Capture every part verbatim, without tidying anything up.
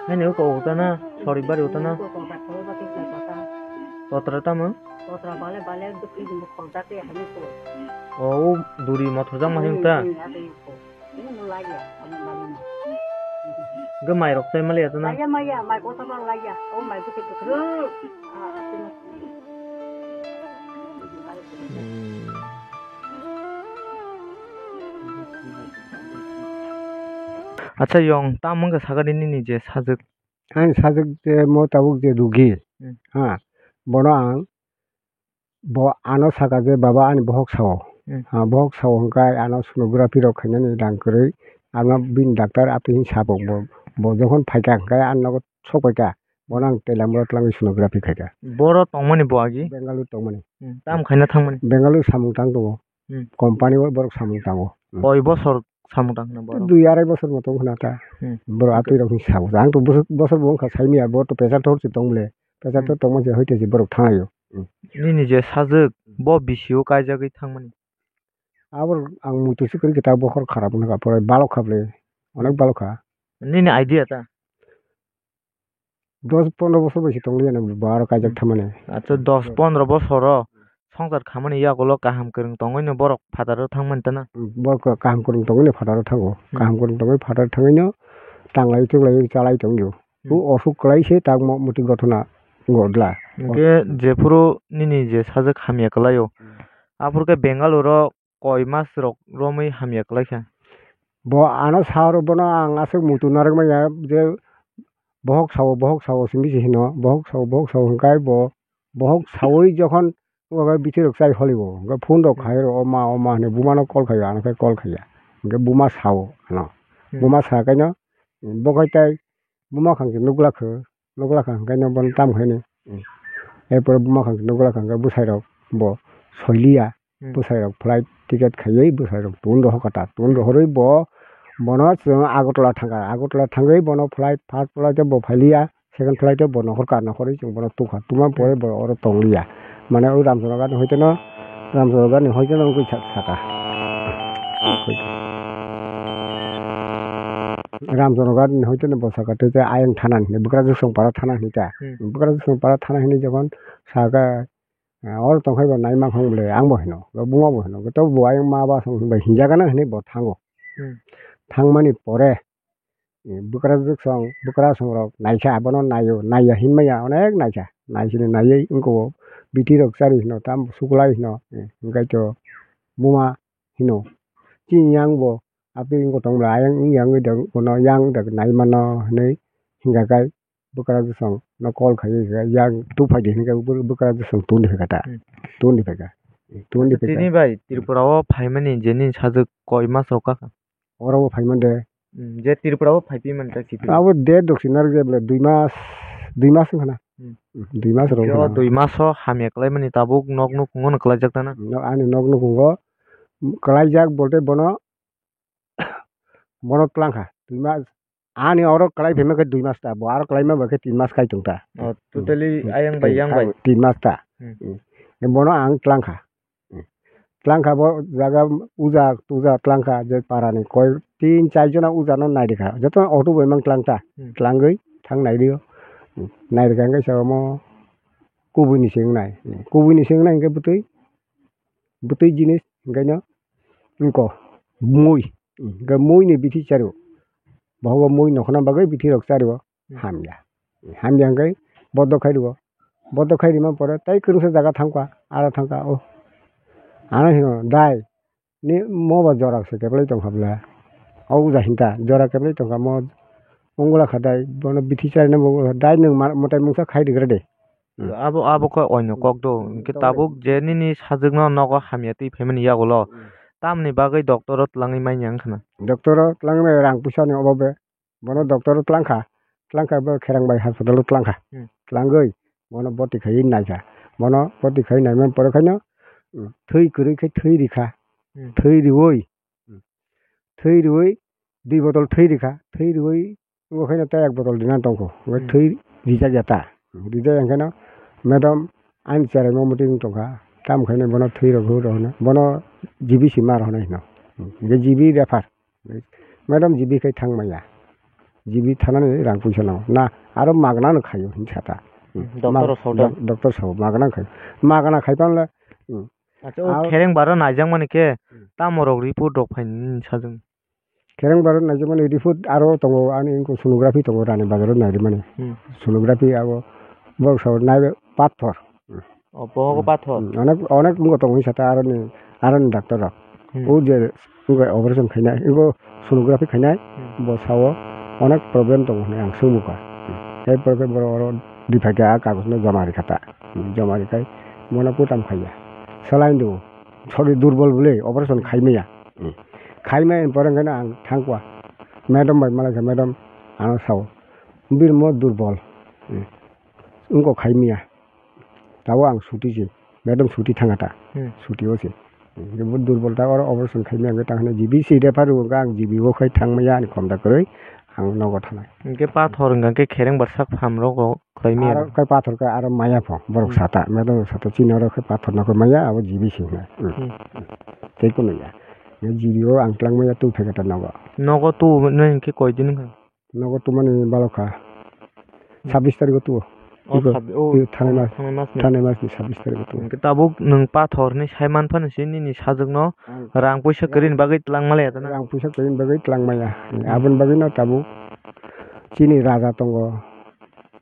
Haini uko utana, sori bari utana. Uko totra khoro ba kisa kata. Totra tamo? Totra bale bale dukhi dukhi khorda te haini ko. O, u duri mothor jang ma him ta? Hmm, hmm, ate ko. Ini no lagi ya, kamu bali no. Ge mai rok tai mali atana? Lagi ya, mai ya, mai kota bang lagi ya. Oh, mai putih putih. Ah, ah, Hmm. Acha yong, tamo wngkha sakani nini je sajwk? Ani sajwk je mo tabuk je rugi, hmm, ha, bono ang, bo ano saka je, "Baba, ani bohok sao." Hmm. Ha, bohok sao hwnkhe ano sonography rok khainani rang kwrwi. Ano bini doctor atwi hin sabuk bo, bo jokhon phaikha hwnkhe ano nogo sok paikha, bono ang Teliamura twlangwi sonography khaikha. Boro tongmani bo agi? Bengaluru tongmani. Hmm, tam khaina thangmani? Bengaluru samung tang tongo. Hmm. Company o borok samung tango. Hmm. Koi bosor samung tang khna borok? Dui arai bosor moto khna ta. Hmm. Borok atwi rok ni sabo. Ang to bosor, bosor bo wngkha saimya, bo to pressure thor se tong bole. Pressure thor tongma se hoite se borok thangayo. Hmm. Nini je sajwk bo bisio kaijagwi thangmani? Abo ang muitu se kwrwi khe ta bokhor kharap wngkha, pore balok kha bole. Onek balok kha. Nini idea ta? Dos pondro bosor bai se tong liya na bo aro kaijak thamani. Acha, dos pondro bosoro songsar khamani yagulo kaham kwrwng tongwino borok phataro thangmani tana? Borok kaham kwrwng tongwino phataro thango. Hmm. Kaham kwrwng tongwi phataro thangwino tanglai thuklai chalai tongyo. Hmm. O osuk kwlai se tangmo muti gothona wngkha dla. Hwnkhe jephuru nini je sajwk hamya kwlaio, hmm, aphuru khe Bengaluru koi mas rok romwi hamya kwlaikha. Bo ano sao rw, bono ang aswk muitu narwk manya je bohok sao, bohok sao simi se hino, bohok sao, bohok sao hwnkhe bo bohok saui jokhon bithi rok chai holi bo, hwnkhe phone rok khai rw, "O ma, o ma," hinwi buma no call khaio, ano khe call khaiya. Hwnkhe buma sao ano. Hmm. Buma sa kaino bo khai tai buma khang se nukla kho, nukla kha hwnkhe no bono tam khaini. Erpore buma khang se nukla kha hwnkhe bwsai rok bo soiliya. Hmm. Bwsai rok flight ticket khaiwi bwsai rok tun rohor kha ta. Tun rohorwi bo, bono chwng Agartala thangkha. Agartala thangwi bono flight, first flight o bo phailiya, second flight o bo nohor kha, nohorwi chwng bono tukha. Tuma pore bo oro tongliya. Mane o Ramchoroghat ni hoiteno, Ramchoroghat ni hoiteno wngwi sa-, saka. Ramchoroghat ni hoiteno bo saka tei tei ayang thana hinwi, Bukrajwksong para thana hinwi ta. Hmm. Bukrajwksong para thana hinwi jokhon saka, oro tongkhai bo naima khong bole, ang bo hino, bo buma bo hino, to bo ayang ma ba song hinwi hinjaga na hinwi bo thango. Hmm. Thangmani pore, Bukrajwksong, Bukrajwksong rok naikha, abono naio, naiya hinmaya, onek naikha, naisini naiwi wngkha o bithi rok chari hino, tam suklai hino, hwnkhe to buma hino, chini yang bo atwi wngkha tong bwla, ayang wngya wngwi da bono yang da nai mano hinwi hingkha khe Bukrajwksong no call khaiwi yang tu phaidi hinwi khe Bukrajwksong tuni phaikha ta, tuni phaikha, tuni phaikha. Tini bai Tripura o phaimani je nini sajwk koi mas rok kha? Oro bo phai man de. Hmm, je Tripura o phai pi man ta kiphilwi? Abo de doksin narwk je bole dui mas, dui mas wngkha na. Hmm. Hmm, dui mas rok wngkha na. Dui mas o hamya kwlai mani tabuk nok nukhungo no kwlaijak ta na? No, ani nok nukhungo kwlaijak bolte bono, bono twlang kha. Dui mas, ani oro kwlai phai man khe dui mas ta, bo aro kwlai ma bai khe tin mas kai tong ta. Oh, totally ayang bai yang bai? Tin mas ta. Hmm. Hmm. Bono ang twlang kha. Twlang kha bo jaga uja tuja twlang kha je para ni koi tin char jona uja no nai rikha joto auto bai mang twlang ta. Hmm. Twlangwi thang nai rio. Nai rikha hwnkhe sa omo kubui ni se wngnai. Kubui ni se wngnai hwnkhe bwtwi, bwtwi jinis hwnkhe no wngko mui. Hwnkhe mui ni bithi chario. Bohogo mui nokhorna bagwi bithi rok chario. Hmm. Hamya. Hamya hwnkhe bodo khai rwo. Bodo khai rima pore tei kwrwngsa jaga thangkha, aro thangkha, o. Ano hino, "Dai, ni mo ba jora se keplai tongkha bwle." O uja hinta, "Jora keplai tongkha mo, ongula kha dai, bono bithi charina mo, dai nwng ma-, mwtai mungsa khai rigra de." Hmm. Abo, abo khe oino kok do, hwnkhe tabuk je nini sajwkno nogo hamya twi phaimani yagulo, hmm, tamni bagwi doctor o twlangwi manya wngkha na? Doctor o twlangwi manya rang puisa ni obo be. Bono doctor o twlang kha, twlang kha bo Kherang bai hospital o twlang kha. Hmm. Twlangwi bono boti khaiwi naikha. Bono boti khaiwi naimani pore khaino, hmm, thwi kwrwi khe thwi rikha. Hmm. Thwi riwi, hmm, thwi riwi dui botol thwi rikha. Thwi riwi wngkha khaino tei ek botol rinani tongkho. Wngkha, hmm, thwi rijak ya ta. Rijak ya hwnkhe no madam ani cherai mo muti wng tongkha. Tamo khaino bono thwi rw rw hwno. Bono G B C ma rw hwno hino. Hwnkhe G B refer. Madam G B khai thang maya. G B thanani rang puisa nango. Na, aro magna no khaio hinwi sa ta. Hmm. Doctor Mag-, rok sao da? Doc-, doctor sao, magna khai. Magna khai panle, hmm. Acha, o Aro khereng baro naijak mani khe, Hmm. tamo rok report rok phaini sajwng? Khereng baro naijak mani report aro tongo, ani wngkha sonography tongo, Rani Bazar o nairwmani. Hmm. Sonography abo borok sao naibe pathor. O bohogo pathor. Hmm, onek, onek wngkha tongo hinwi sa ta aroni, aroni doctor rok. Hmm. O je wngkha operation khainai, ego sonography khainai, Hmm. bo sao onek problem tongo hinwi ang swngmukha. Hmm. Erpore khe borok oro riphaikha, a kagoj no joma rikha ta. Hmm, joma rikhai bono kutam khaiya. Saline do, sori durbol bwle, operation khaimaya. Hmm. Khaimaya ni pore hwnkhe ang thangkha. Madam bai malaikha, madam ano sao. Birmo durbol. Hmm. Wngkha khaimaya. Tabuk ang suti se, madam suti thanga ta, Hmm. suti o se. Bo durbol ta oro operation khaimaya hwnkhe tang hwnwi G B C refer rw hwnkhe ang G B o khai thangmaya ani khomda kwrwi ang nogo thanai. Hwnkhe pathor hwnkha khe khereng barsa pham rogo khlai maya Aro da? Khai pathor khe aro maya pho borok Hmm. sata, madam rok sata chini oro khai pathor no khe maya abo G B C hwnwi. Hmm. Hmm. Tei kunu ya. G B o ang twlang maya tu phekata nogo. Nogo tu nai hwnkhe koi din wngkha? Nogo tumani balokha. Hmm. Sabbish tarikh o tuo. O, Iko, sabbi-, o, iko thanai mas, thanai mas ni. Thanai mas ni sabbish tarikh o tuo. Hwnkhe tabuk nwng pathor hinwi sai man phano se nini sajwk no Ang rang puisa kwrwi ni bagwi twlang maliya ta na? Rang puisa kwrwi ni bagwi twlang maya. Hmm. Aboni bagwi no tabuk chini raja tongo,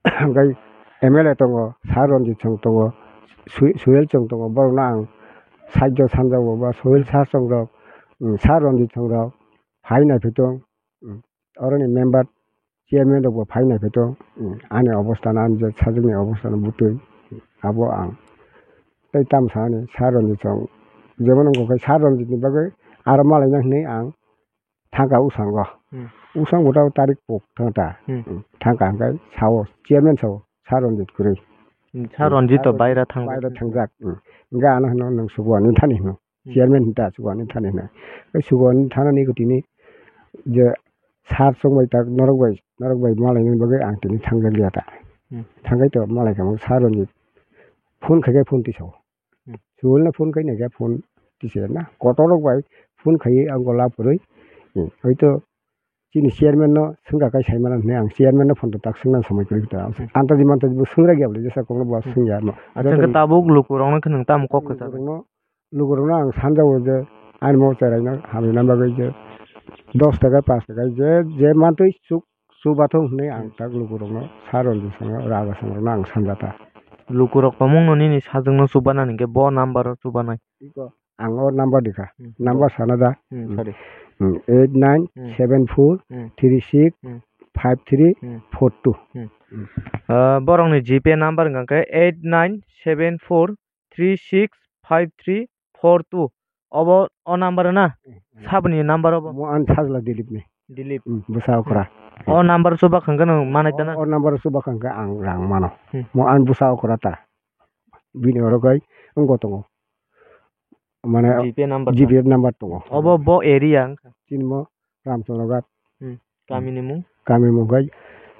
hwnkhe M L A tongo, Sir Ranjit Chong tongo, Su-, Suhel Chong tongo, borok no ang sahajyo sanjago ba Suhel Sir Chong rok, hmm, Sir Ranjit Chong rok, hai nai phi tong. Hmm. Oroni member, chairman rok bo phai nai phaito, hmm, ani obostha no, ani je sajwk ni obostha no butwi, abo ang tei tamo sa ani Sir Ranjit chong, jemon wngkha khe Sir Ranjit ni bagwi aro malai na hinwi ang thangkha usango. Hmm. Usang bo ta tarik pok thang ta. Hmm. Hmm, thangkha hwnkhe sao, chairman sao, Sir Ranjit kwrwi. Hmm, Sir Ranjit to Sir baira thang. Baira thangjak. Hmm. Hwnkhe ano hwno nwng sugo ani thani hwno. Hmm. Chairman hinta sugo ani thani hwno. Tei sugo ani thanani tini je sir chongbai tak norok bai, norok bai malainani bagwi ang tini thangjakliya ta. Hmm. Thangkhe to malai kamo sir rokni phone khaikhe phone tisao. Hmm. Suhulno phone khai naikhe phone tisaya na. Kotorrok bai phone khaiwi ang gola purwi, hmm, hoito chini chairman no swngkha kai saimano hinwi ang chairman no phone to tak swngna samai kwrwi kha. Hmm. Antaji mantaji bo swngra gya bwle jesa kokno bo Hmm. swngya ma. Acha, hwnkhe tabuk lukurokno khe nwng tamo kok kwchar? Lukurokno, lukurokno ang sanjago je ani mo cheraino hamrina bagwi je dos taka, paanch taka je, je mantwi chuk, chubathung hinwi ang Hmm. tak lukurokno Sir Ranjit songno, Raja songrokno ang sanjata. Lukurok tongmungno nini sajwkno chubanani hwnkhe bo number o chubanai. Iko. Ang o number dikha. Hmm. Number sana da. Hmm, Hmm. sorry. Hmm. Eight nine seven four three six five three four two. Hmm. Hmm. Ah, borokni G P number hwnkha khe eight nine seven four three six five three four two. Obo o number na? Hmm. Saboni number obo? Mo an sajla Dilip ni. Dilip. Hmm, bwsa okra. O number chuba hwnkha khe nwng manai tana? O, o number chuba hwnkha khe ang rang mano. Hmm. Mo an bwsa okra ta. Bini oro kai wngbo tongo. Mane G P number G P number tongo. Obo bo area wngkha. Chini mo Ramchandra Ghat. Hmm. Kami ni mung? Kami mung khai,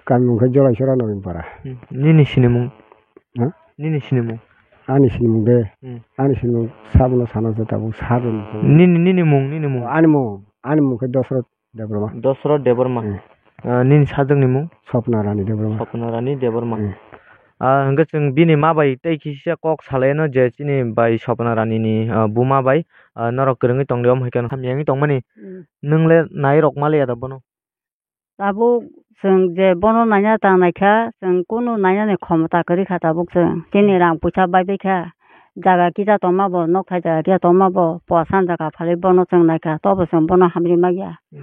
kami mung khai Jolaisora Nobin Para. Hmm. Nini sinimung? Ha? Nini sinimung? Ani sinimung de. Hmm. Ani sinimung sabono sana je tabuk sabon. Nini, nini mung, nini mung. Ani mung, ani mung khai Dosrot Debbarma. Dosrot Debbarma. Hmm. Ah, nini sajwkni mung? Swapna Rani Debbarma. Swapna Rani Debbarma. Hmm. Ah, hwnkhe chwng bini ma bai tei kisa kok salaino je chini bai Swapna Rani ni, ah, buma bai, ah, norok kwrwngwi tongdi, omo hai kheno hamya wngwi tongmani. Hmm. Nwng le nai rok maliya da bono? Tabuk chwng je bono naina tang naikha, chwng kunu nainani khomota kwrwi kha tabuk chwng. Chini rang puisa bai bai kha. Jaga kisa tongma bo, nokthai jaga kisa tongma bo, puasan jaga phalwi bono chwng naikha, tobo chwng bono hamri manya. Hmm.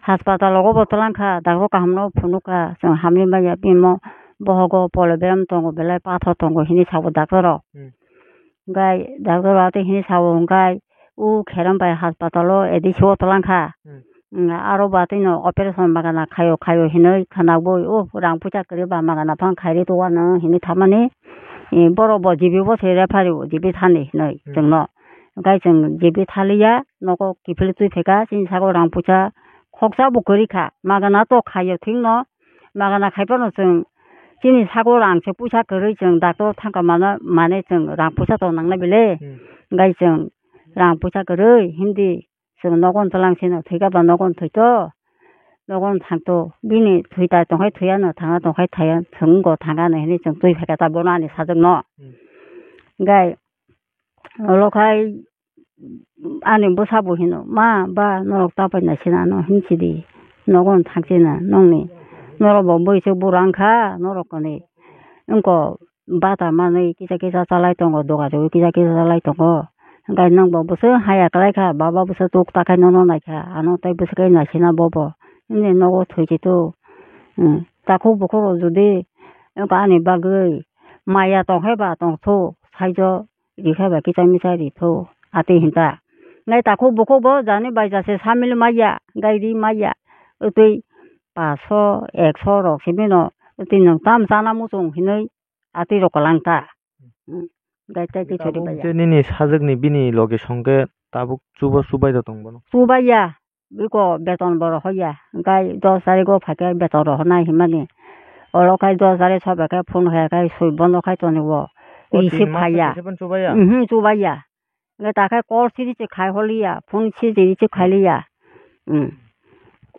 Haspatalo bo twlang kha, daktor kaham no phunuk kha, chwng hamri manya, bini mo bohogo polio beram tongo belai, pathor tongo hinwi sabo daktor rok. Hmm. Hwnkhe daktor rok tei hinwi sabo hwnkhe, o kherem bai haspatalo A D C o twlang kha. Hmm. Aro ba tei no operation magana khaio, khaio hinwi khwnaui, o rang puisa kwrwi ba magana phang khairi to uanw hinwi thamani, e, borok bo G B bo se refer rw, G B thani hinwi Hmm. chwngno. Hwnkhe chwng G B thaliya, nogo kiphilwi twi phaikha, chini saka o rang puisa khoksa bo kwrwi kha, magana to khaio thikno, magana khai phano chwng chini saka o rang se puisa kwrwi chwng doctor thangkha mano, mane chwng rang puisa to nangnai bile, Hmm. hwnkhe chwng rang puisa kwrwi hindi. Chwng nogo twlang sino thwikha ba nogo thwito. nogo no thangto, bini thwi ta tongkhai thwiya no, thanga tongkhai thaya, thwng wngkha thanga no hinwi chwng twi phaikha ta bono ani sajwk no. Hmm. Gai olo khai ani bwsa bo hino, "Ma, ba, norok ta pai naisina no hinsidi, nogo no thangchina nongni, norok bo bwrwi se bura wngkha, norok kani wngkha bata manwi kisa kisa chalai tongo, doga rwi kisa kisa chalai tongo, hwnkhe nokbo bwswk haya kwlai kha, baba bwswk tuk ta khai nono naikha, ano tei bwswk khe naisina bobo," hwnwi nogo thwichitu. Takhuk bukhuk rok jodi wngkha ani bagwi maya tongkhe ba tongthok saijo, rikha ba kisa misa ritho, atwi hinta. Nai takhuk bukhuk bo jani bai jase samil maya, gai ri maya, utwi paso, ekso rok simi no, utwi nwng tam chana muchung hinwi atwi rok kwlangta. Gai tai twi chori bai ya. Nini sajwkni bini loge songke tabuk chuba chubai da tong bono. Chubaiya, biko beton bo rohoya, hwnkhe dos tarikgo phaikhe beton rohornai hinmani. Oro khai dos tarik sobai khe phone khai khai swi bondo khai tonwi o. O receive tin mas khaiya. Khe phano chubaiya? Mhm, chubaiya. Hwnkhe ta khai call siri se khai holiya, phone siri se khai liya. Hmm.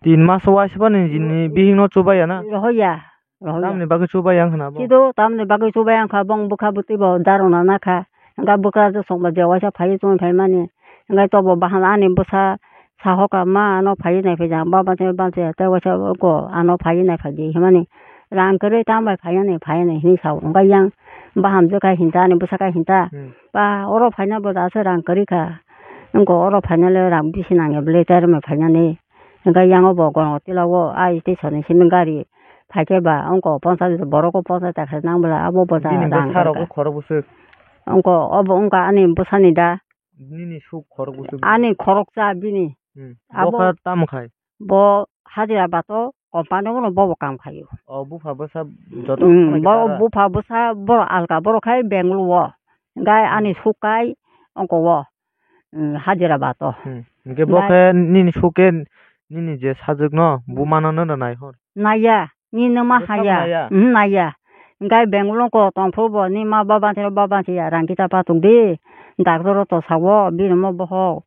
Tin mas waisa bani jini bihik no chubaiya na? Rohoya. Rohoya. Tamni bagwi chubaiya wngkha na bo? Sido tamni bagwi chubaiya wngkha, bong bwkha bwtwi bo darona nakha. Hwnkhe bwkra jwsong bo je waisa phaiwi chumui phaimani. Hwnkhe tobo bahai ani bwsa sahoka, "Ma, ano phaiwi naiphai jang, baba se bamse tei waisa ko ano phaiwi naiphai di," himani. "Rang kwrwi tambai phaiya ni, phaiya ni," hinwi sao. Hwnkhe yang bahamjwk khai hinta, ani bwsa khai hinta. Hmm. "Ba, oro phaina bo da se rang kwrwi kha. Wngkha oro phaina le rang bisi nangya bwle, tei rwmai phainani." Hwnkhe yango bo gongo tila o, a station ni simi gari phaikhe ba wngkha ponchas, borok o ponchas taka se nang bwla, abo bo da rang kwrwi kha. Bini bwsa rok khorok bwswk? Wngkha, obo wngkha ani bwsani da. Nini suk khorok bwswk? Ani khoroksa bini. Hmm. Abo bo kha tamo khai? Bo hajira bato company o no bobo kam khaio. O bupha bwsa joto. Hmm, bo bupha bwsa borok alka borok khai Bangalore o. Gai ani suk kai wngkha o. Hmm, hajira bato. Hmm. Hwnkhe bo khe nini suk khe nini je sajwk no buma no no nai hor. Naiya. Nini ma haya. Naiya. Mhm, naiya. Hwnkhe Bangalore ko tongphuru bo ni ma baba thero baba thero ya rang kita patok di. Doctor o to sawo bini mo bohok.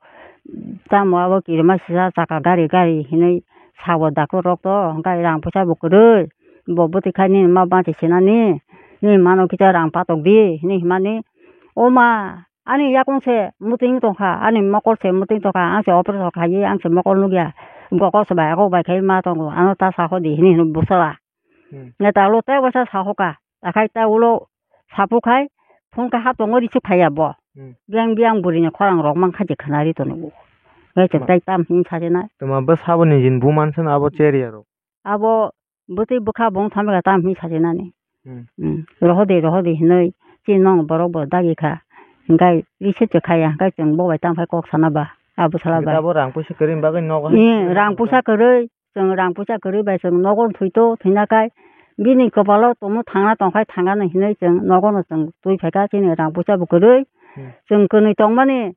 Tamo abo kirima sisa chaka gari gari hinui sawo doctor rok to. Hwnkhe rang puisa bo kwrwi. Bo bwtwi khai nini ma bati sinani. Nini mano kita rang patok di hinui himani. O ma, ani yakung se muting tongkha, ani mokol se muting tongkha, ang se operation khaye, ang se mokol nukya, gokol se bai, agok bai khai ma tongo, ano ta saho di hinwi hino bwsala. Hmm. Neta ulo tei waisa sahoka, takhai ta ulo sapu khai, phone khe hap tongo receive khaiya bo. Hmm. Biyang biyang bwrwini khorang rok mankha je khwnari tono. Ngai chwng tei tam hini sajena. Tuma bwsaboni jin buman sano abo cherya rok. Abo bwtwi bwkha bo wng thamkha tamo hinwi sajinani. Hmm. Hmm. Rohordi, rohordi hinwi chini nokni borok bo dagi kha. Hwnkhe receive se khaiya, hwnkhe chwng bo bai tamo khai kok sana ba, a bwsala bai. Abo rang puisa kwrwini bagwi nogo hai. Hmm, rang puisa kwrwi, chwng rang puisa kwrwi bai chwng nogo thwito, thwina khai bini kopalo tomo thangna tongkhai thangano hinwi chwng nogono chwng twi phaikha, chini rang puisa bo kwrwi. Hmm. Chwng kwnwi tongmani.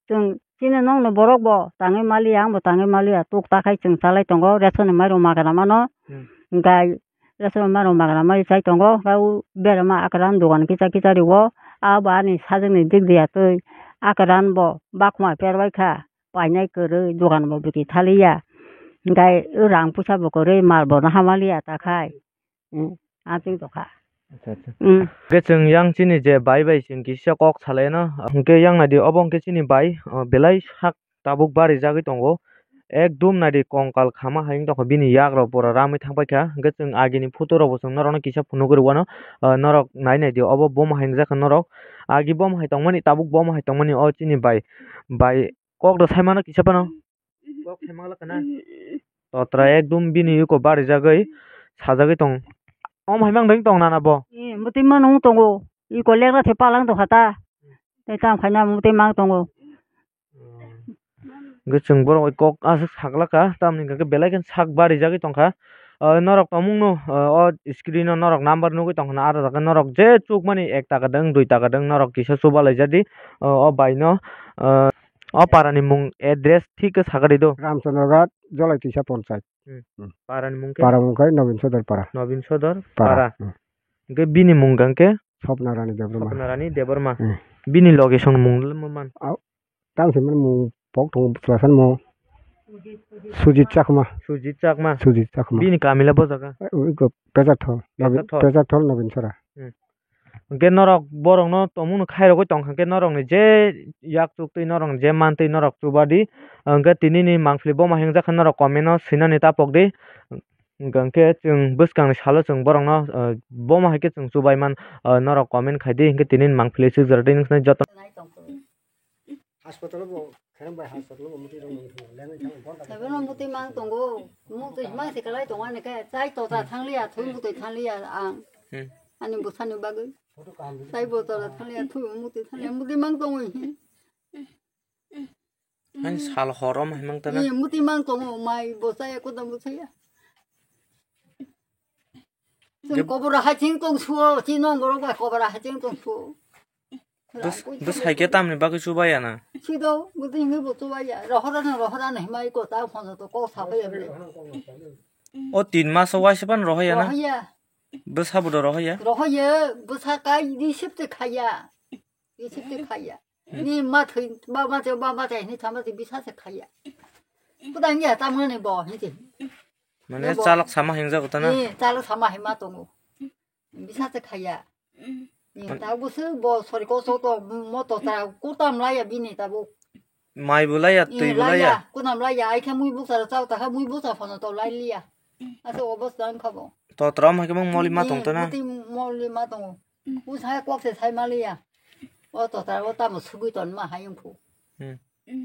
Chwng chini nokni borok bo tangwi maliya, ang bo tangwi maliya, tuk ta khai chwng chalai tongo, ration ni mairum magra mano. Hmm. Gai ration ni mairum magra mai chai tongo, hwnkhe o berama akran dogan kisa kisa rio, abo ani sajwkni dik diya twi akran bo bakhuma perbai kha, painai kwrwi dogan bo bwtwi thaliya, gai o rang puisa bo kwrwi mal bo naha maliya ta khai. Hmm, aswk tongkha. Acha, acha. Hmm. Hwnkhe chwng yang chini je bai bai chwng kisa kok salaino, hwnkhe yang naidi obo hwnkhe chini bai, o, belai sak tabuk barijagwi tongo. Ekdum naidi kongkal khama hai wng tongkha, bini yak rok pura ramwi thangpaikha. Hwnkhe chwng agini photo rokbo chwng norokno kisa phunugwi rwano, o, norok nai naidi obo bomo hai wngjakha norok. Agi bomo hai tongmani, tabuk bomo hai tongmani o chini bai, bai kok rw saimano kisa phano. Kok hai manglak kana? Totra ekdum bini yuko barijagwi sajagwi tong. Om hai mang deng tong nana bo. Eh, muti mano tongo. Iko lekra the palang tongkha ta. Tei tam khaina muti mang tongo. Hwnkhe chwng borok bai kok aswk saklaka, tamni hwnkhe belai kheno sak barijagwi tongkha. O norok tongmungno, o, o screen o norok number nugwi tongkha na, aro jaga norok je chukmani ek taka dwng, dui taka dwng norok kisa chuba laijadi. O, o bai no, o, O para ni mung address thik khe sakha rw do. Ramchandra Ghat, Jolai Twisa Ponchayat. Hmm. Hmm. Para ni mung khe? Para mung khe Nobin Sodor Para. Nobin Sodor Para. Para. Hmm. Hwnkhe bini mung khe? Swapna Rani Debbarma. Swapna Rani Debbarma. Hmm. Bini location mung le ma man? Au, tang se man mung pok tongo bwsla san mo. Sujit Chakma. Sujit Chakma. Sujit Chakma. Bini kamila bo jaga? Ui ko Pejathol. Pejathol. Pejathol Nobin Sora. Hmm. Hwnkhe norok borokno tongmungno khairogwi tongkha, hwnkhe norokni je yak chuktwi, norokni je mantwi norok chubadi. Hwnkhe tinini mangpili boma hingjak khe norok comment-o swinani tapokdi. Hwnkhe chwng bwskangni salo chwng borokno, ah, boma hai khe chwng chubaiman, ah, norok comment khaidi, hwnkhe tinini mangpili swkjak tei nuknai joto. Hospital bo kherang bai hospital bo muti rong nang thung leng thang bon. Tabo no muti mang tongo, muti mang se kalai tongo ani khe, chai tota thang liya, thui muti thang liya ang. Hmm. Ani bwsani bagwi. Chai bo tota thang liya, thui muti thang liya, muti mang tongo. Hai sal horom hai mang tana. Ni muti mang tongo, mai bo chaya, kodam bo chaya. Chwng kobora haching tong suo, chini borok bai kobora haching tong suo. Bwsai khe tamni bagwi chubaya na? Sido, bwtwi hwnwi bo chubaya. Rohorano, rohorano himai ko ta phono to kok sabai ya. O tin maso waisa pan rohoya na? Rohoya. Bwsa bodo rohoya? Rohoya, bwsa kai di septe khaya. Di septe khaya. Ni ma thwi, ba ma thwi, ba ma thwi, ni thama thwi bisa se khaya. Kuda ngi ta mane bo, ni ti. Mane chalok sama hingjak ta na? Ni chalok sama hima tongo. Bisa se khaya. Ni ta bu se bo sori ko so to mo to ta ku tam la ya bini ta bu. Mai bo laya, twi bo laya. Kunam laya, ai khe mui buksa rok chao ta kha, mui buksa phano to lai liya. Asa obos dan khabo. To tram hai khe mong moli ma tong ta na? Moti moli ma tongo. U sai kok se sai ma liya. O to tara o tamo sugui ton ma hai wngkhu. Hmm.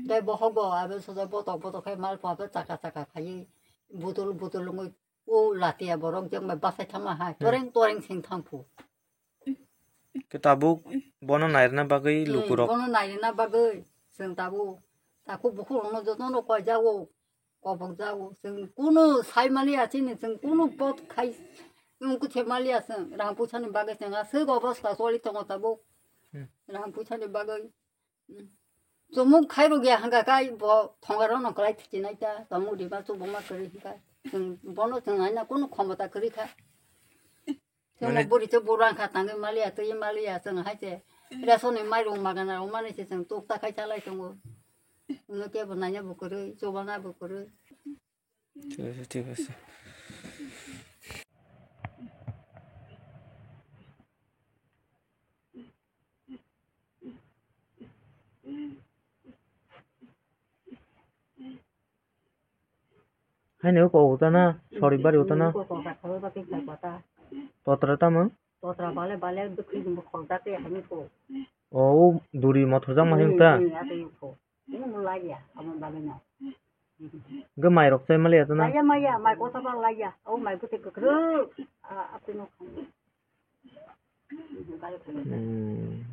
Dai bohok bo abe soja botok botok khai mal pa chaka chaka khai. Butul butul ngoi. O latia borok jeng bai bachai thangma hai, toreng toreng seng thangphu. Khe tabuk bono nairwna bagwi lukurok. Bono nairwna bagwi chwng tabuk takhuk bukhuk rokno jotono koi jago, kobok jago. Chwng kunu sai maliya chini, chwng kunu pot khai, chwng kuthe maliya chwng. Rang puisani bagwi chwng aswk obosta choli tongo tabuk. Hmm. Rang puisani bagwi. Chumuk khairok ya hwnka khe bo thongarokno kwlai thichinai ta, tongmung rima chubuma kwrwi hwnka. Chwng bono chwng haino kunu khomota kwrwi kha. Chwngno buri se bura wngkha tangwi maliya, twi maliya, chwng hai se resoni mairung magana rok mani se chwng tuk ta khai chalai tongo. Chwngno kebo naina bo kwrwi, chubana bo kwrwi. Thik ase, thik ase. Haino kok utana, sori bari utana. Totra tamo? Totra bale bale dukhi jumbo khorda te haino ko. O, o duri mothor jang ma hinta. Amo laiya, amo bale no. Hwnkhe mai rok chai maliya tana? Laiya maya, mai kosa ba laiya. O mai bwtwi kwkrwk. A, apni no khan. Hmm.